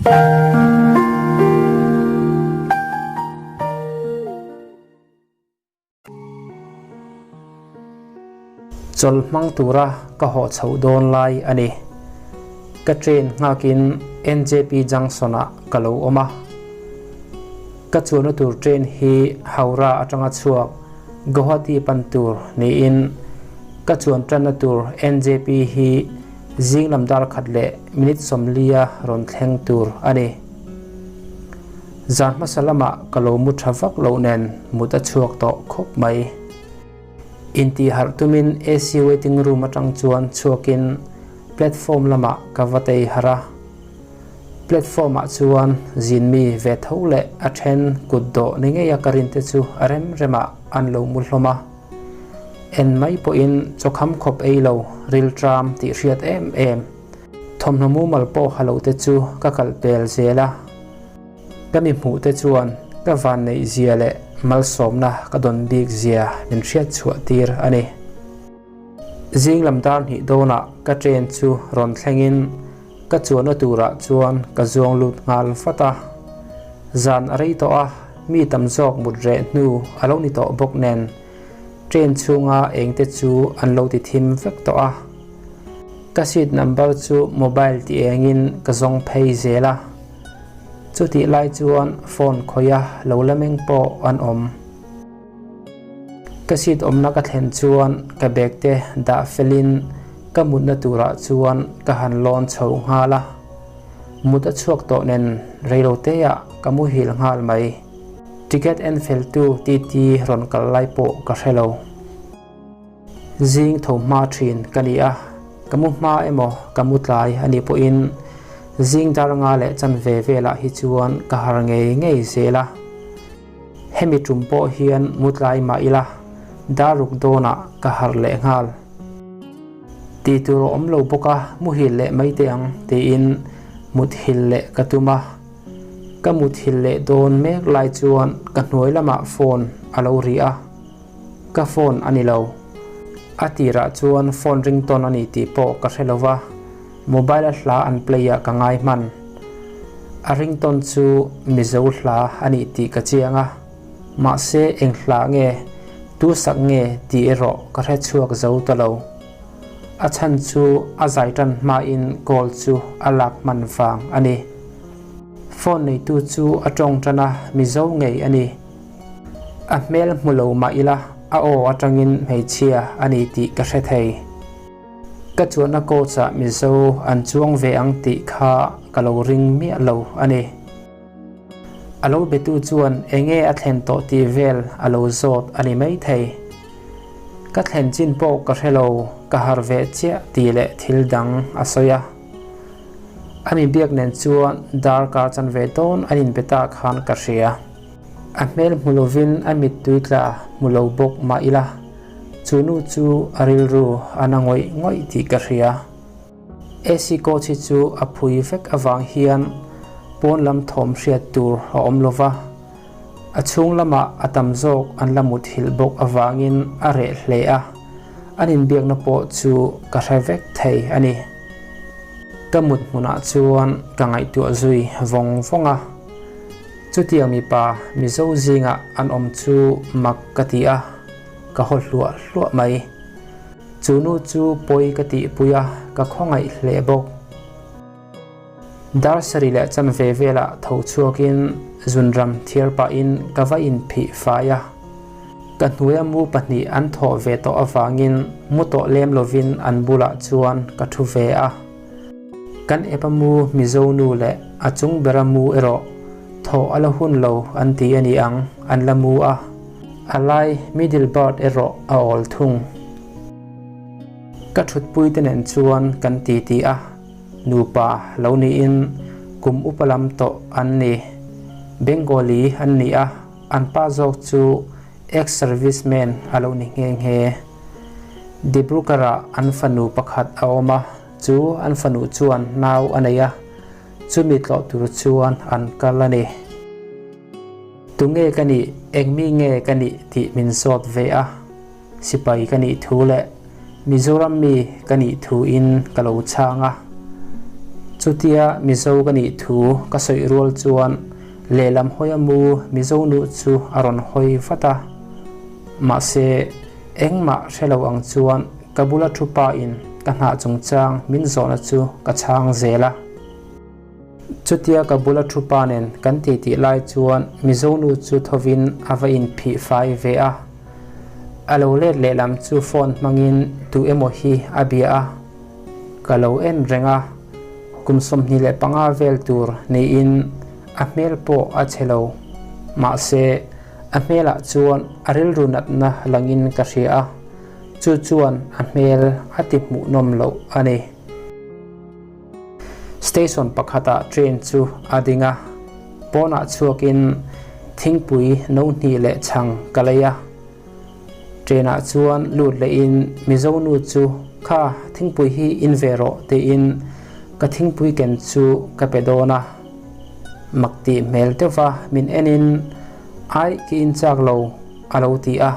Chawl hmang tura ka haw chhoh dawn lai a ni. Ka train nghakin NJP Junction ah ka lo awm a. Ka chuanna tur train hi Howrah atanga chhuak Guwahati pan tur niin ka chuan tanna tur NJP hi zing lam dar khat leh minute 40 a rawn thleng tur a ni. Zan hmasa lamah ka lo mu tha vak loh nen mut a chhuak tawh khawp mai. Intihharh tumin AC waiting room atang chuan chhuakin platform lamah ka va tei harh a. Platform ah chuan zin mi ve tho leh a then kut dawh ni ngeia ka rin te chu a rem remah an lo mu hlawm a. En mai pawhin chawkham khawp ei lo rilṭam tih hriat em em. Thawmhnaw mumal pawh ha lo te chu ka kal pel zel a. Ka mi hmuh te chuan ka vanneih zia leh malsawmna ka dawn bik zia min hriat chhuah tir a ni. Zing lam dar hnih dawnah ka train chu rawn thlengin ka chuanna turah chuan ka zuang lut nghal vat a. Zan a rei tawh a, mi tam zawk mut reh hnu a lo ni tawh bawk nen train chhunga eng te chu an lo ti thim vek tawh a. Ka seat number chu mobile ti engin ka zawng phei zel a. Chutih lai chuan phone khawih a lo la meng pawh an awm. Ka seat awmna ka thlen chuan ka bag te dah felin ka mutna turah chuan ka han lawn chho nghal a. Mut a chhuak tawh nen reiloteah ka muhil nghal mai. Ticket en feltu TT rawn kal lai pawh ka hre lo. Zing tho hma thin ka ni a, ka mu hma emaw ka mu tlai a nih pawhin zing dar nga leh chanve velah hi chuan ka har ngei ngei zel a. Hemi tum pawh hian mu tlai mah ila dar ruk dawnah ka har leh nghal. Tih tur a awm lo bawk a, muhil leh mai teh ang tiin muthil leh ka tum a. Ka muthil leh dawn mek lai chuan ka hnuai lamah phone a lo ri a. Ka phone a ni lo. A tirah chuan phone ringtone a ni tih pawh ka hre lo va, mobile a hla an play ah ka ngai hman. A ringtone chu Mizo hla a ni tih ka chiang a, mahse eng hla nge, tu sak nge tih erawh ka hre chhuak zo ta lo. A chhan chu a zai tan hmain call chu a lak hman vang a ni. Phone neitu chu a tawng tan a, Mizo ngei a ni. A hmel hmu lo mah ila a aw atangin hmeichhia a ni tih ka hre thei. Ka chuanna coach ah Mizo an chuang ve ang tih kha ka lo ring miah lo a ni. A lo betu chuan enge a thlen tawh tih vel a lo zawt a ni maithei. Ka thlen chin pawh ka hre lo, ka har ve chiah tih leh thil dang a sawi a. A mi biak nen chuan darkar chanve dawn an inbe ta khan ka hria. A hmel hmu lovin a mittui tla hmu lo bawk mah ila, chu nu chu a rilru a na ngawih ngawih tih ka hria. AC coach hi chu a phui vek avang hian pawn lam thawm hriat tur a awm lo va, a chhung lamah a tam zawk an la muthilh bawk avangin a reh hle a, an inbiakna pawh chu ka hre vek thei a ni. Ka mut hmunah chuan ka ngaihtuah zui vawng vawng a. Chutiang mipa Mizo zingah an awm chu mak ka ti a, ka haw hluah hluah mai. Chu nu chu pawi ka tihpui a, ka khawngaih hle bawk. Dar sarih leh chanve velah tho chhuakin zunram thiar pahin ka va inphih fai a. Ka hnuaia mu pahnih an thawh ve tawh avangin mu tawh lem lovin an bulah chuan ka thu ve a. Kan epa mu Mizo nu leh a chung bera mu erawh thawh a la hun lo an ti a ni ang, an la mu a. A lai middle berth erawh a awl thung. Ka thutpui te nen chuan kan ti ti a, nupa lo niin kum upa lam tawh an ni. Bengali an ni a, an pa zawk chu ex-serviceman a lo ni nghe nghe. Dibrugarh-ah an fanu pakhat a awm a, chu an fanu chuan nau a nei a, chumi tlawh tur chuan an kal a ni. Tunge ka nih, engmi nge ka nih tih min zawt ve a, sipai ka nih thu leh Mizoram mi ka nih thuin ka lo chhang a. Chutia Mizo ka nih thu ka sawi rual chuan lehlam hawi a mu Mizo nu chu a rawn hawi vat a. Mahse, engmah hre lo ang chuan ka bula thu pa in ka hnah chungchang min zawhna chu ka chhang zel a. Chutia ka bula thu pa nen kan titi lai chuan Mizo nu chu thovin a va inphih fai ve a. A lo let lehlam chu phone hmangin tu emaw hi a bia a. Ka lo en reng a, kum 25 vel tur niin a hmel pawh a chhe lo. Mahse, a hmelah chuan a rilru natna langin ka hria a, chu chuan a hmel a ti hmuhnawm loh a ni. Station pakhatah train chu a ding a, pawnah chhuakin thingpui no hnih leh chhang ka lei a. Train-ah chuan lut lehin Mizo nu chu kha thingpui hi in ve rawh tiin ka thingpui ken chu ka pe dawn a. Mak tih hmel deuhva min enin Aih ki in chak lo a lo ti a.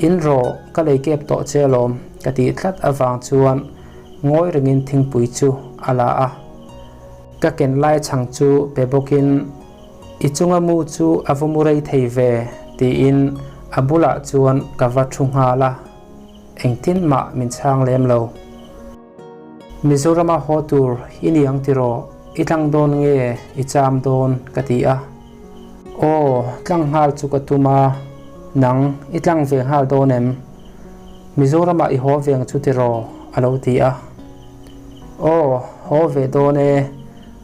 In rawh ka lei kep tawh che alawm ka tih tlat avang chuan Ngawi rengin thingpui chu a la a, ka ken lai chhang chu pe bawkin, I chunga mu chu a va mu rei thei ve, tiin a bulah chuan ka va thu nghal a, engtin mah min chhang lem lo. Mizorama haw tur i ni ang tiraw, i tlang dawn nge i cham dawn? ka ti a. Aw, tlang nghal chu ka tum a, nang i tlang ve nghal dawn em? Mizoramah i haw ve ang chu tiraw? a lo ti a. Aw, haw ve dawn e,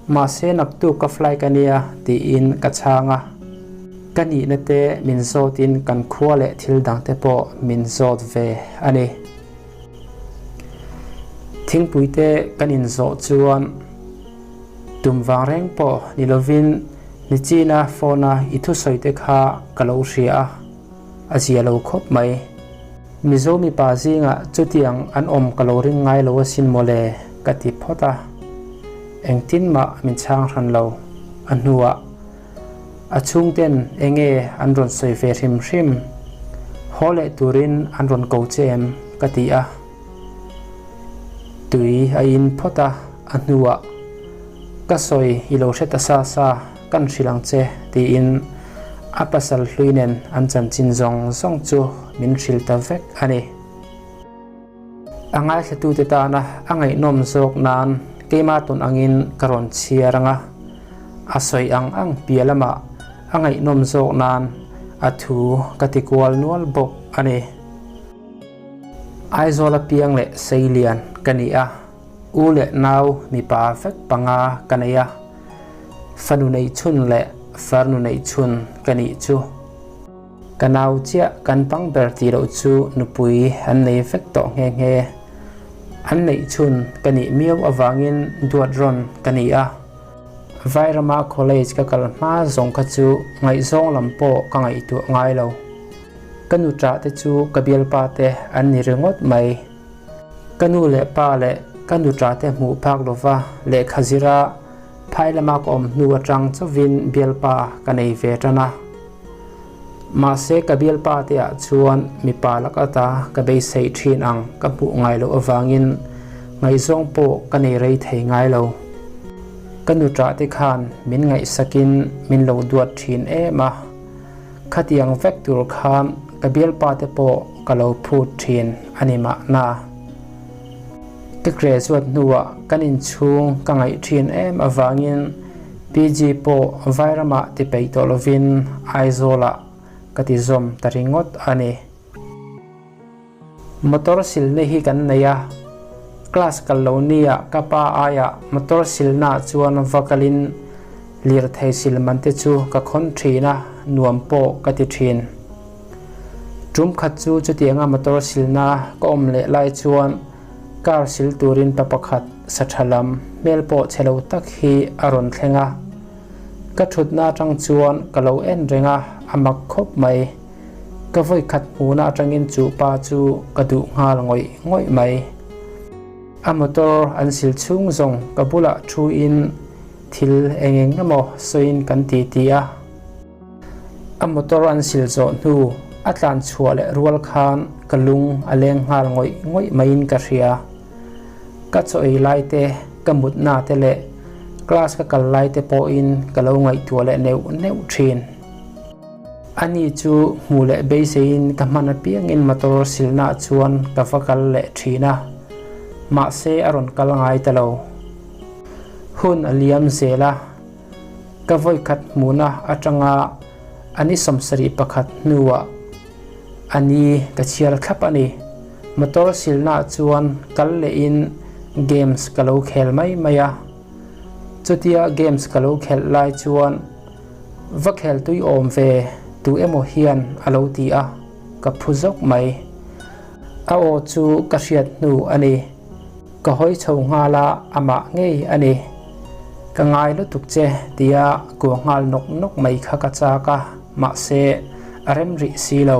mahse naktuk ka flight a nia tiin ka chhang a. Ka nihna te min zawtin kan khua leh thil dang te pawh min zawt ve a ni. Thingpui te kan inzawh chuan tum vang reng pawh ni lovin Nichina phone-a i thusawi te kha ka lo hria a. A zia lo khawp mai. Mizo mipa zingah chutiang an awm ka lo ring ngai lo asin mawle ka ti phawt a. Engtin mah min chhang hran lo. A hnuah a chhungten enge an rawn sawi ve hrim hrim. Haw leh turin an rawn ko che em ka ti a. Tui a in phawt a, a hnuah ka sawi i lo hre ta sa sa. Kan hrilh ang che, tiin a pasal hlui nen an chanchin zawng zawng chu min hrilh ta vek a ni. A ngaithlatute tana a ngaihnawm zawk nan keimah tawn angin ka rawn chhiar ang a, a sawi ang ang piah lamah a ngaihnawm zawk nan a thu ka ti kual nual bawk a ni. Aizawl apiang leh Seilian ka ni a. U leh nau mipa vek panga ka nei a, fanu neih chhun leh farnu neih chhun ka nih chu. Ka nau chiah kan pang ber tih loh chu nupui an nei vek tawh nghe nghe. An neih chhun ka nih miau avangin duat rawn ka ni a. Vairama college ka kal hma zawng kha chu ngaihzawng lam pawh ka ngaihtuah ngai lo. Ka nu ṭah te chu ka bialpa te an ni ringawt mai. Ka nu leh pa leh ka nuṭa te hmuh phak lova lehkha zira phai lama ka awm hnu atang chauhin bialpa ka nei ve tan a. Mahse ka bialpa te ah chuan mipa lak ata ka beisei thin ang ka hmuh ngai loh avangin ngaihzawng pawh ka nei rei thei ngai lo. Ka nuṭa te khan min ngaihsakin min lo duat thin em a. Khatiang vek tur khan ka bialpa te pawh ka lo phut thin a ni mahna. Ka graduate hnuah kan inchhung ka ngaih thin em avangin PG pawh Vairamah ti peih tawh lovin Aizawlah ka ti zawm ta ringawt a ni. Motor silna hi kan nei a, class kal lo nia ka pa aiah motor silna ah chuan va kalin lirthei sil man te chu ka khawn thin a, nuam pawh ka ti thin. Tum khat chu chutianga motor silna ka awm leh lai chuan car sil turin pa pakhat sa tha lam hmel pawh chhe lo tak hi a rawn thleng a, ka thutna atang chuan ka lo en reng a, a mak khawp mai. Ka vawi khat hmuhna atangin chu pa chu ka duh nghal ngawih ngawih mai. A motor an sil chhung zawng ka bulah thu in thil eng eng emaw sawiin kan ti ti a. A motor an sil zawh hnu a tlan chhuah leh rual khan ka lung a leng nghal ngawih ngawih maiin ka hria. Ka chaw ei lai te, ka mutna te leh. Class ka kal lai te pawhin ka lo ngaihtuah leh neuh neuh thin. Ani chu hmuh leh beiseiin ka hman apiangin motor silnaah chuan ka va kal leh thin a, mahse a rawn kal ngai ta lo. Hun a liam zel a, ka vawikhat hmuhna atanga a ni 71 hnuah a ni ka chhiar thlap a ni. Motor silnaah chuan kal lehin games ka lo khel mai mai a. Chutia games ka lo khelh lai chuan va khel tui awm ve tu emaw hian a lo ti a, ka phu zawk mai. A aw chu ka hriat hnu a ni. Ka hawi chho nghal a, amah ngei a ni. Ka ngai lutuk che tia kuah nghal nawk nawk mai kha ka chak a, mahse a rem rih si lo.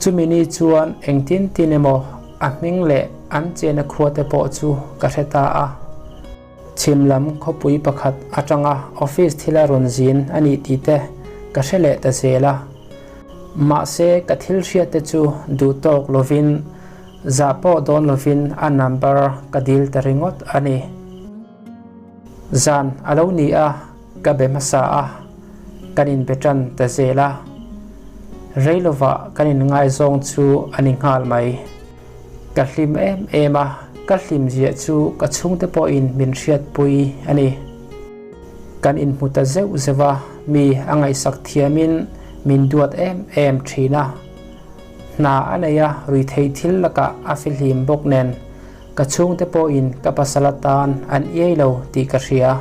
Chumi ni chuan engtin tin emaw a hming leh an chena khua te pawh chu ka hre ta a. Chhim lam khawpui pakhat atanga office thila rawn zin a nih tih te ka hre leh ta zel a. Mahse ka thil hriat te chu duh tawk lovin zah pawh dawn lovin a number ka dil ta ringawt a ni. Zan a lo ni a, ka be hmasa a, kan inbe tan ta zel a. Rei lovah kan inngaizawng chu a ni nghal mai. Ka hlim em em a, ka hlim ziah chu ka chhungte pawhin min hriatpui a ni. Kan inhmu ta zeuh zeuh a, mi a ngaihsak thiamin min duat em em thin a. Hna a nei a, ruithei thil lakah a fihlim bawk nen Ka chhungte pawhin ka pasal atan an iai lo tih ka hria.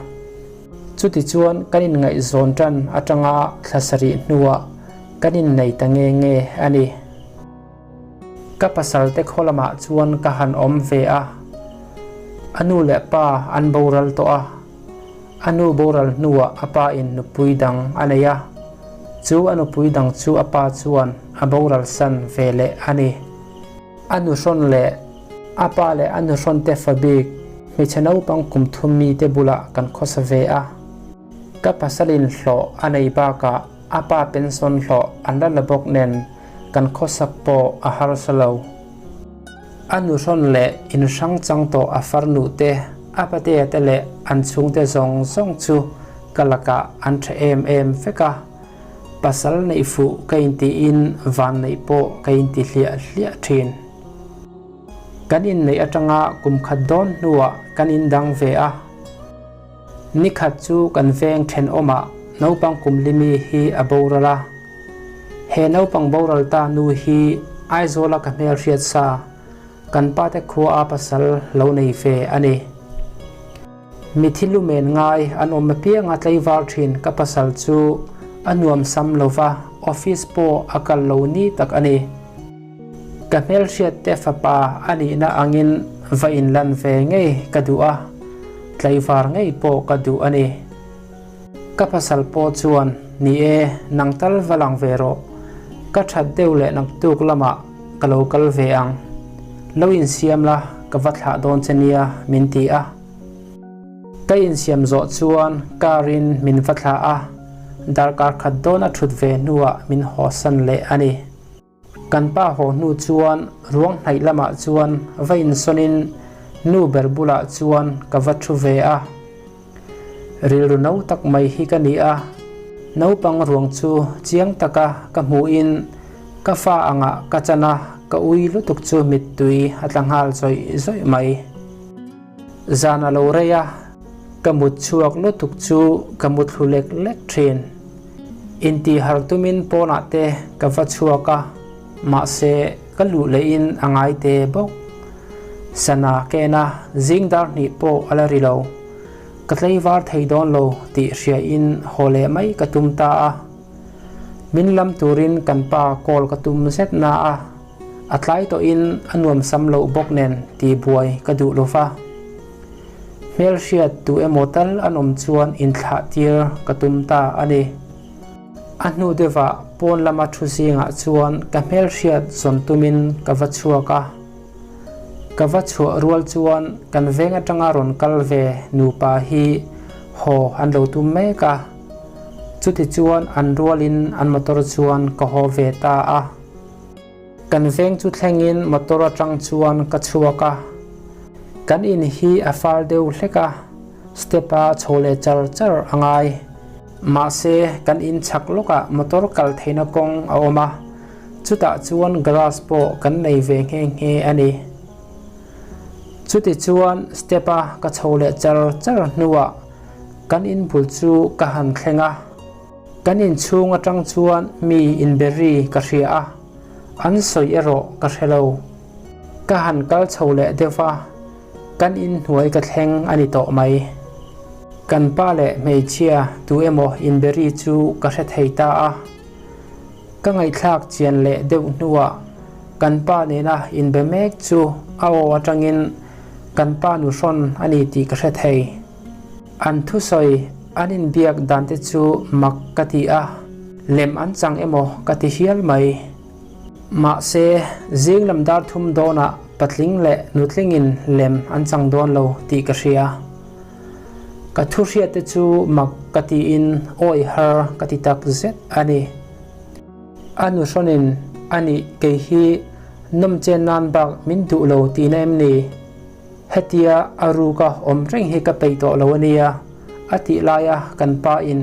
Chutichuan kan inngaihzawn tan atanga thla sarih hnuah kan innei ta nge nge a ni. Ka pasalte khaw lamah chuan ka han awm ve a, a nu leh pa an boral tawh a, a nu boral hnuah a pa in nupui dang a nei a, chu a nupui dang chu a pa chuan a boral san ve leh a ni. A nuhrawn leh a pa leh a nuhrawn te fa bik hmeichhe naupang kum thum mi te bulah kan khawsa ve a. Ka pasalin hlawh a nei bakah a pa pension hlawh an la la bawk nen kan khawsak pawh a harsa lo. A nuhrawn leh in hrang chang tawh a farnu te, a patea te leh an chhungte zawng zawng chu ka lakah an tha em em vek a. Pasal neih fuh ka intiin van neih pawh ka inti hliah hliah thin. Kan inneih atanga kum khat dawn hnuah kan indang ve a. Nikhat chu kan veng thenawmah naupang kum limi hi a boral a. He naupang boral ta nu hi Aizawla ka hmelhriat sa kan pate khua a pasal lo nei ve a ni. Mithi lumen ngai an awm apianga tlaivar thin ka pasal chu a nuam sam lo va, office pawh a kal lo ni tak a ni. Ka hmelhriat te fapa a nihna angin va inlan ve ngei ka duh a, tlaivar ngei pawh ka duh a ni. Ka pasal pawh chuan, Ni e, nang tal va lang ve rawh. Ka that deuh leh naktuk lamah ka lo kal ve ang. Lo insiam la, ka va thlah dawn che nia, min ti a. Ka insiam zawh chuan car in min va thlah a, darkar khat dawn a thut ve hnuah min hawsan leh a ni. Kan pa haw hnu chuan ruang hnaih lamah chuan va insawnin nu ber bulah chuan ka va thu ve a. Rilru no tak mai hi ka ni a, naupang ruang chu chiang taka ka hmuhin ka fa angah ka chan a, ka ui lutuk chu mittui a tla nghal zawih zawih mai. Zan a lo rei a, ka mut chhuak lutuk chu ka mu thlu lek lek thin. Intihhar tumin pawnah te ka va chhuak a, mahse ka luh lehin a ngai te bawk. Sana kena zing dar hnih pawh a la ri lo. Ka tleivar thei dawn lo tih hriain haw leh mai ka tum ta a. Min lam turin kan pa call ka tum zet na a. A tlai tawhin a nuam sam loh bawk nen tih buai ka duh lo va. Hmelhriat tu emaw tal an awm chuan inthlah tir ka tum ta a ni. A hnu deuhah pawn lama thu zingah chuan ka hmelhriat zawn tumin ka va chhuak a. Ka va chhuah rual chuan kan veng atanga rawn kal ve nupa hi haw an lo tum mek a. Chutichuan an rualin an motor chuan ka haw ve ta a. Kan veng chu thlengin motor atang chuan ka chhuak a, kan in hi a fal deuh hlek a, Step-a chho leh char char a ngai. Mahse, kan in chhak lawkah motor kal theihna kawng a awm a, chutah chuan garage pawh kan nei ve nghe nghe a ni. Chutichuan step-a ka chho leh char char hnuah kan in bul chu ka han thleng a. Kan inchhung atang chuan mi inbe ri ka hria a, an sawi erawh ka hre lo. Ka han kal chho leh deuh va, kan inhnuai ka thleng a ni tawh mai. Kan pa leh hmeichhia tu emaw inbe ri chu ka hre thei ta a. Ka ngaihthlak chian leh deuh hnuah kan pa nena inbe mek chu a aw atangin kan pa nuhrawn a ni tih ka hre thei. An thusawi an inbiak dan te chu mak ka ti a, lem an chang emaw ka ti hial mai. Mahse, zing lam dar thum dawnah patling leh nutlingin lem an chang dawn lo tih ka hria. Ka thu hriat te chu mak ka tiin awi har ka ti tak zet a ni. A nuhrawnin a nih kei hi nawmchen nan bak min duh lo tihna em ni? Hetia a ruka awm reng hi ka peih tawh lo a nia, a tih laia kan pa in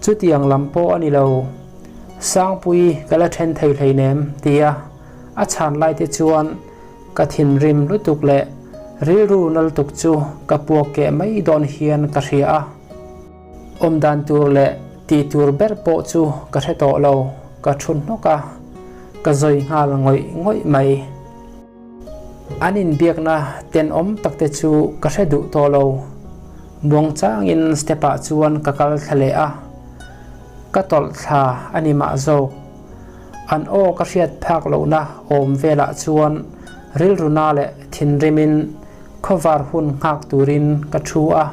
chutiang lam pawh a ni lo, Sangpui ka la then thei hleinem tia a chhan lai te chuan ka thinrim lutuk leh rilru na lutuk chu ka puak keh mai dawn hian ka hria a. Awm dan tur leh tih tur ber pawh chu ka hre tawh lo, ka thu hnawk a, ka zawi nghal ngawih ngawih mai. An inbiakna tenawm takte chu ka hre duh tawh lo. Muang changin step ah chuan ka kal thla leh a, ka tawlh thla a ni mah zawk. An aw ka hriat phak lohna awm velah chuan rilruna leh thinrimin khawvar hun nghak turin ka thu a.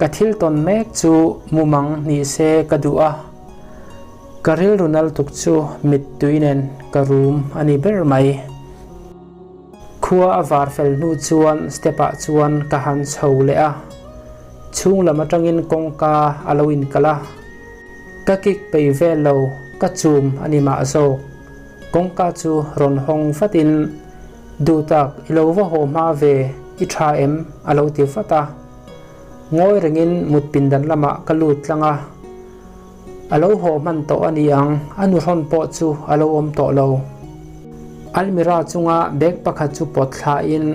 Ka thil tawn mek chu mumang ni se ka duh a. Ka rilru nal tuk chu mittui nen ka rum a ni ber mai. Khua a var fel hnu chuan step ah chuan ka han chho leh a, chhung lam atangin kawngka a lo inkalh a. Ka kik pei vel lo, ka chum a ni mah zawk. Kawngka chu rawn hawng vatin, Duhtak, i lo va haw hma ve, i tha em? a lo ti vat a. Ngawi rengin mut pindan lamah ka lut tlang a. A lo haw hman tawh a ni ang, a nuhrawn pawh chu a lo awm tawh lo. Almirah chunga bag pakhat chu pawt thlain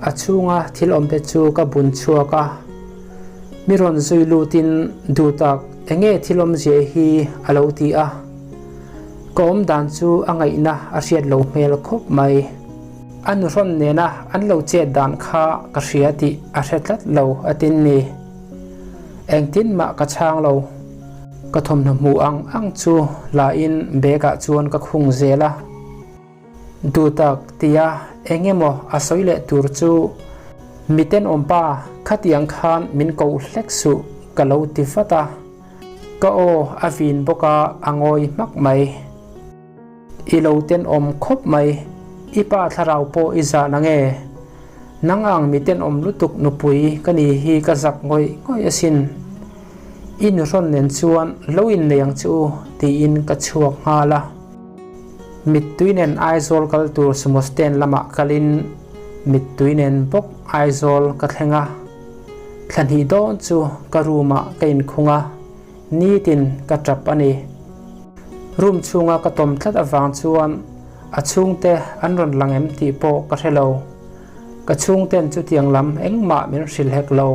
a chhunga thil awmte chu ka bun chhuak a. Mi rawn zui lutin duhtak enge thil awmzia hi a lo ti a. Ka awm dan chu a ngaihna a hriat lo hmel khawp mai. A nuhrawn nena an lo chet dan kha ka hria tih a hre tlat lo a tin ni. Engtin mah ka chhang lo. Ka thawmhnaw hmuh ang ang chu la in bag ah chuan ka khung zel a. Duhtak tia eng emaw a sawi leh tur chu mi tenawm pa khatiang khan min ko hlek suh ka lo ti vat a. Ka aw a vin bawk a a ngawi hmak mai. I lo tenawm khawp mai, i pa thlarau pawh i zah na nge? Nang ang mi tenawm lutuk nupui ka ni hi ka zak ngawih ngawih asin. I nuhrawn nen chuan lo innei ang che u tiin ka chhuak nghal a. Mittui nen Aizawl kal tur sumo stand lamah kalin mittui nen bawk Aizawl ka thleng a. Thla hnih dawn chu ka room ah ka inkhung a. Nitin ka tap a ni. Room chhunga ka tawm tlat avang chuan a chhungte an rawn lang em tih pawh ka hre lo. Ka chhungten chutiang lam engmah min hrilh hek lo.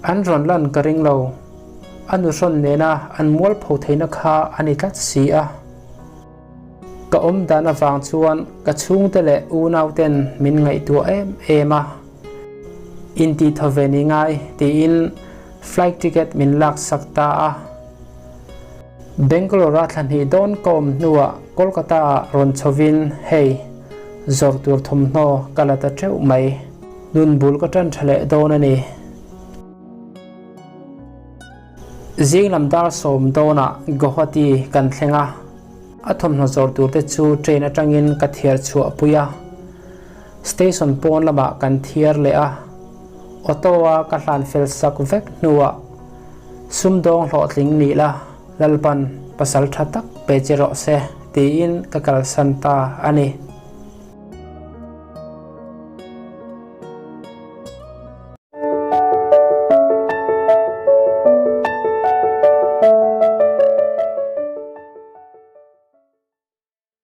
An rawn lan ka ring lo. A nuhrawn nena an mualpho theihna kha a ni tlat si a. Ka awm dan avang chuan ka chhungte leh unauten min ngaihtuah em em a. Intih thaw ve ni ngai tiin flight ticket min lak sak ta a. Bangalore-a thla hnih dawn ka awm hnuah Kolkata-ah rawn chhovin hei, zawrh tur thawmhnaw ka la ta teuh mai. Nun bul ka tan tha leh dawn a ni. Zinglam dar sawm dawnah Guwahati kan thleng a, a thawmhnaw zawrh turte chu train atangin ka thiar chhuah pui a. Station pawn lamah kan thiar leh a, auto a ka hlan fel sak vek hnuah sumdawng hlawhtling nih la Lalpan pasal tha tak pe che rawh se tiin ka kalsan ta a ni.